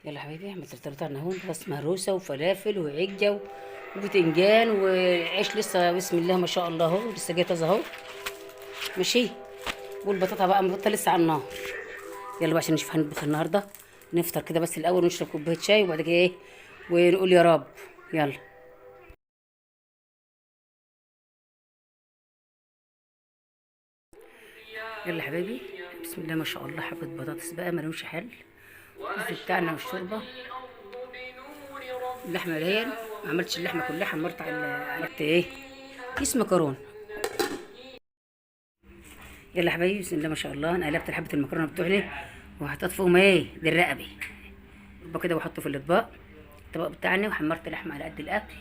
يلا حبايبي، عملت الفطار بتاعنا اهو، بس مهروسه وفلافل وعجه وبتنجان وعيش لسه بسم الله ما شاء الله اهو، لسه جاي طازة اهو. ماشي. والبطاطا بقى البطاطا لسه على النار. يلا بقى عشان نشوف هنطبخ النهارده، نفطر كده بس الاول ونشرب كوباية شاي وبعد كده ايه ونقول يا رب. يلا يلا حبايبي، بسم الله ما شاء الله، حبه بطاطس بقى ملوش حل. الرز بتاعنا والشوربه، اللحمة دي ما عملتش اللحمة كلها، حمرت على ايه كيس مكرونه. يلا حبايبي، بسم الله ما شاء الله، انا قلبت حبه المكرونه بتوعي وحطيت فيهم ايه دي الرقبة كده، واحطه في الاطباق الطبق بتاعنا. وحمرت لحمه على قد الاكل،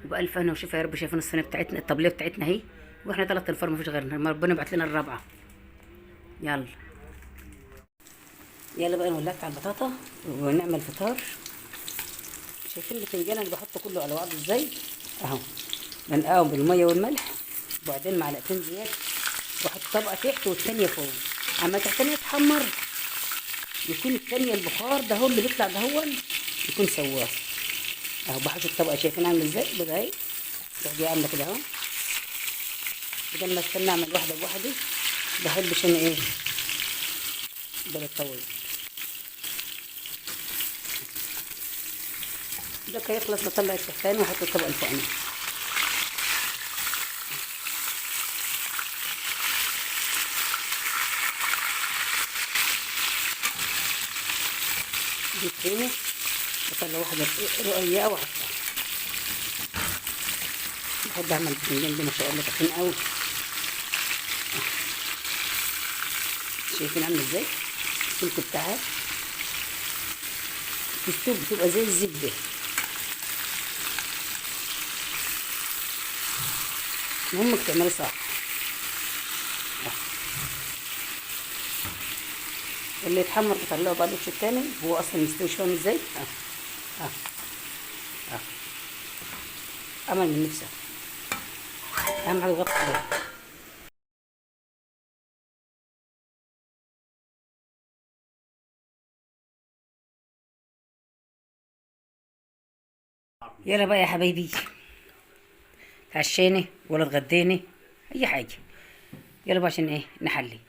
وبألف هنا وشفا يا رب. شايفين الصينية بتاعتنا، الطبلية بتاعتنا اهي، واحنا 3 انفار مفيش غيرنا، ربنا يبعت لنا الرابعة. يلا يلا بقى نولعت على البطاطا ونعمل فطار. شايفين البتنجان انا بحطه كله على بعضه ازاي اهو، بنقعه بالمية والملح، وبعدين معلقتين زيت، واحط طبقه تحت والتانية فوق. اما التانية تحمر يكون التانية البخار ده هو اللي بيطلع ده هو يكون سواه اهو. بحط الطبقة، شايفين عامل ازاي بقى اهي، تروح جاية عامله كده اهو. بدل ما استنى اعمل واحدة بواحدة، بحبش انا ايه ده الطويل ده. هيخلص بطلع التحتاني واحط الطبقة الفوقانيه. دي التاني بطلع واحدة رقيقه واحطها. بحب اعمل البتنجان ده ما شاء الله تخين قوي. شايفين عامل ازاي السمك بتاعها؟ السوق بتبقى زي الزبدة. المهم تعملي صح. اللي يتحمر بطلعه بقى الوش التاني، هو اصلا مستوي شوية ازاي. عمل من نفسه، اهم حاجة غطي عليه. يلا بقى يا حبايبي، تعشيني ولا اتغديني اي حاجة. يلا بقى عشان ايه نحلي.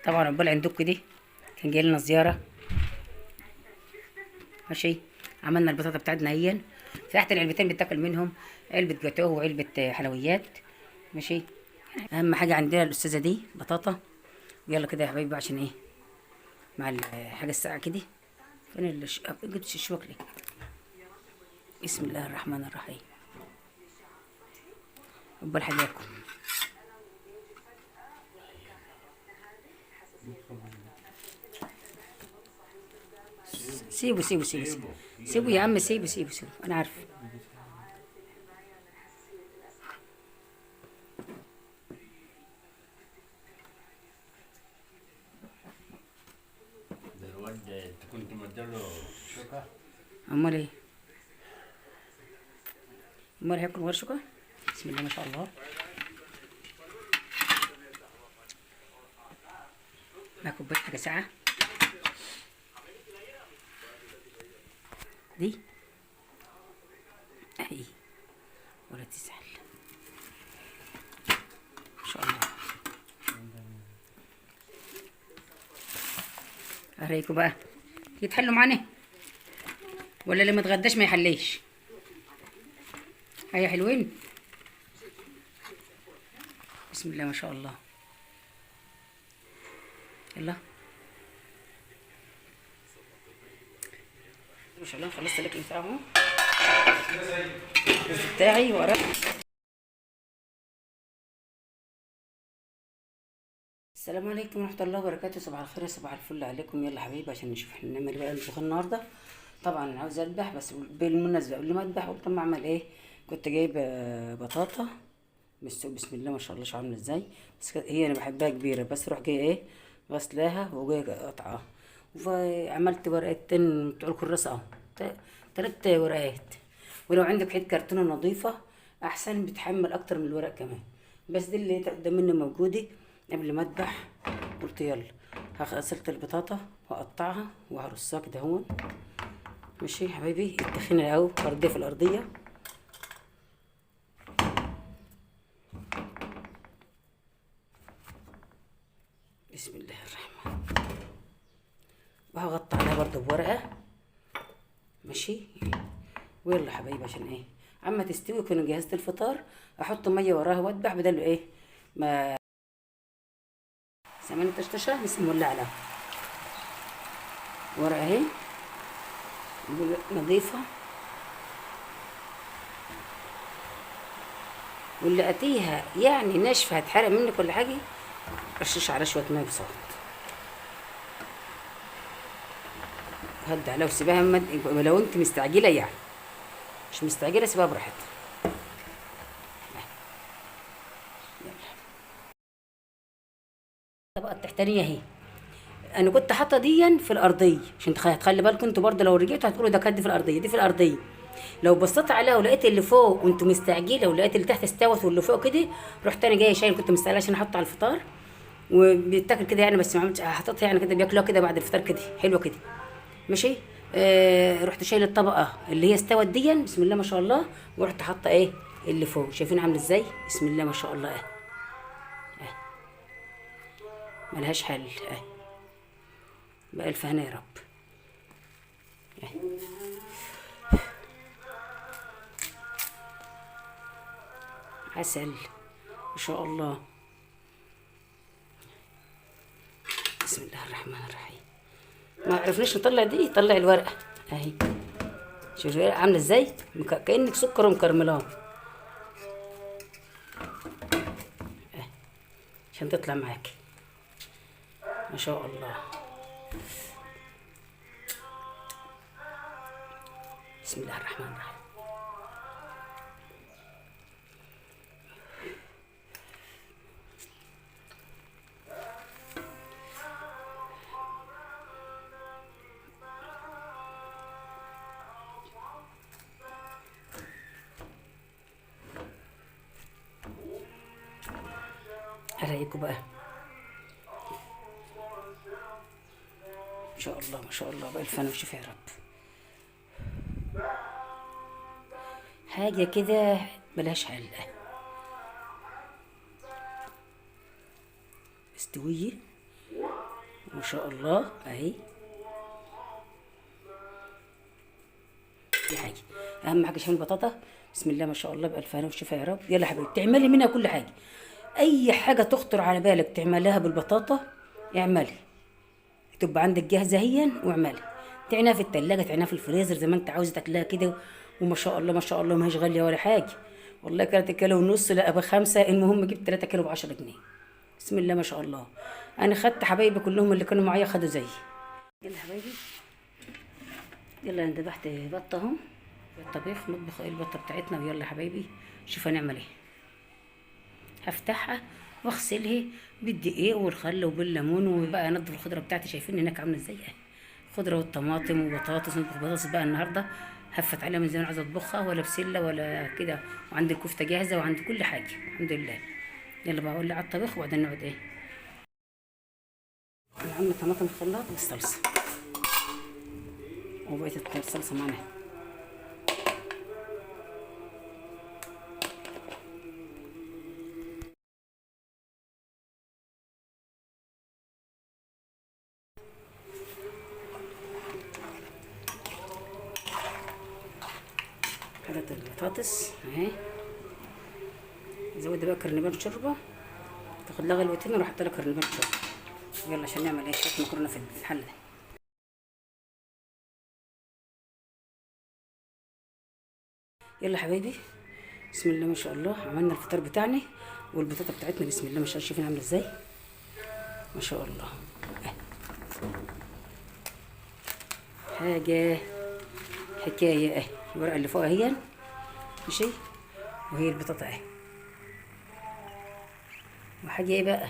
طبعا عقبال عندكم دي كان جاي لنا زيارة. ماشي، عملنا البطاطا بتاعتنا اهي، فتحت العلبتين بتاكل منهم، علبة جاتوه وعلبة حلويات. ماشي، اهم حاجة عندنا الاستاذة دي بطاطا. يلا كده يا حبايبي عشان ايه مع الحاجة الساقعه كده. فين جبت الشوك ليه؟ بسم الله الرحمن الرحيم. عقبال حاجاكم. سيبوا سيبوا سيبوا سيبوا سيبوا يا عم، سيبوا سيبوا سيبوا، انا عارفه. ده الواد انت كنت مديله شوكه؟ امال ايه؟ امال هياكل غير شوكه؟ بسم الله ما شاء الله. مع كوباية حاجة ساقعه دي اهي، ولا تزعل ان شاء الله. ارايكم بقى يتحلوا معانا ولا اللي ما اتغداش ما يحليش؟ هيا حلوين، بسم الله ما شاء الله. يلا ما شاء الله، خلصت الاكل بتاعه اهو، الرز بتاعي ورق. السلام عليكم ورحمة الله وبركاته، صباح الخير صباح الفل عليكم. يلا حبايبي عشان نشوف احنا نعمل بقى نطبخ النهارده. طبعا انا عاوزه اذبح، بس بالمناسبة قبل ما اذبح قلت اما اعمل ايه، كنت جايبه بطاطا من السوق، بسم الله ما شاء الله شو عامله ازاي، بس هي انا بحبها كبيرة، بس اروح جاية ايه غسلاها وجاية قطعها، وعملت ورقتين بتوع الكراسة اهو، 3 ورقات. ولو عندك حتة كرتونة نظيفة احسن، بتحمل اكتر من الورق كمان، بس دي اللي قدام مني موجودة قبل ما اذبح قلت يلا. غسلت البطاطا واقطعها وهرصها كده اهون. ماشي يا حبايبي، التخينه اهو ارضية في الارضية. بسم الله الرحمن. وهغطي عليها برضو بورقه. ماشي، ويلا حبايبي عشان ايه عما تستوي كنت جهزت الفطار، احط مية وراها واذبح بدل ايه ما سمنه طشطشه. بسم الله عليها ورقة اهي نظيفة، واللي اتيها يعني ناشفة هتحرق منك ولا حاجة، رشش على شوية مية بصوت، هدي عليها وسيبها. لو انت مستعجلة يعني، مش مستعجلة سيبها براحتها. يلا الطبقة التحتانيه اهي، انا كنت حاطه دي في الارضية عشان تخلي بالكم انتوا برضه لو رجعتوا هتقولوا ده كد في الارضية، دي في الارضية. لو بصيت عليها ولقيت اللي فوق وانتوا مستعجلة ولقيت اللي تحت استوت واللي فوق كده، رحت انا جاية شايل، كنت مستعجلة عشان احطه على الفطار وبيتاكل كده يعني، بس ما عملتش، حطيتها يعني كده بياكلوها كده بعد الفطار كده حلوة كده. ماشي، رحت شايل الطبقة اللي هي استوت دي بسم الله ما شاء الله، ورحت حاطه ايه اللي فوق. شايفين عامل ازاي؟ بسم الله ما شاء الله. ملهاش حل. بألف هنا يا رب. عسل ما شاء الله. بسم الله الرحمن الرحيم. ما عرفناش نطلع دي، طلع الورقة اهي. شوف الورقة عامله ازاي، كانك سكر ومكرملاه عشان تطلع معاكي ما شاء الله. بسم الله الرحمن الرحيم. ارايكم بقى ان شاء الله ما شاء الله بألف هنا وشفا يا رب. حاجة كده ملهاش حل، مستوية ما شاء الله اهي. دي حاجة اهم حاجة، عشان البطاطا بسم الله ما شاء الله بألف هنا وشفا يا رب. يلا حبيبتي تعملي منها كل حاجة، اي حاجة تخطر على بالك تعملها بالبطاطا اعملي، تبقى عندك جاهزة هي واعملي. تعناها في التلاجة، تعناها في الفريزر، زي ما انت عاوزه تاكلها كده. وما شاء الله ما شاء الله ما هيش غالية ولا حاجة والله. كانت كيلو ونص لا ب5، المهم جبت 3 كيلو ب10 جنيه. بسم الله ما شاء الله. انا خدت حبايبي كلهم اللي كانوا معايا خدوا زيي. يلا حبايبي يلا، انا ذبحت بطه اهو الطبيخ، نطبخ ايه البطة بتاعتنا. ويلا حبايبي شوف هنعمل ايه. هفتحها واغسلها بالدقيق والخل وبالليمون، وبقى انضف الخضرة بتاعتي. شايفين هناك عامله ازاي اهي، خضرة والطماطم وبطاطس. نطبخ بطاطس بقى النهارده، هفت عليها من زمان عايزه اطبخها، ولا بسلة ولا كده، وعندي الكفتة جاهزة وعندي كل حاجة الحمد لله. يلا بقى اولع على الطبيخ وبعدين نقعد ايه. انا عامله طماطم خلاط والصلصه، وبقيت الصلصه معانا. حطيت البطاطس اهي، زود بقى كرنبان شوربة، تاخد لها غلوتين واروح احط لها كرنبان شوربة. يلا عشان نعمل ايه شوية مكرونه في الحلة ده. يلا حبايبي بسم الله ما شاء الله، عملنا الفطار بتاعنا والبطاطا بتاعتنا بسم الله ما شاء الله. شايفين عامله ازاي ما شاء الله، حاجة حكاية اهي. الورقة اللي فوق اهي ماشي، وهي البطاطا اهي. وحاجه ايه بقى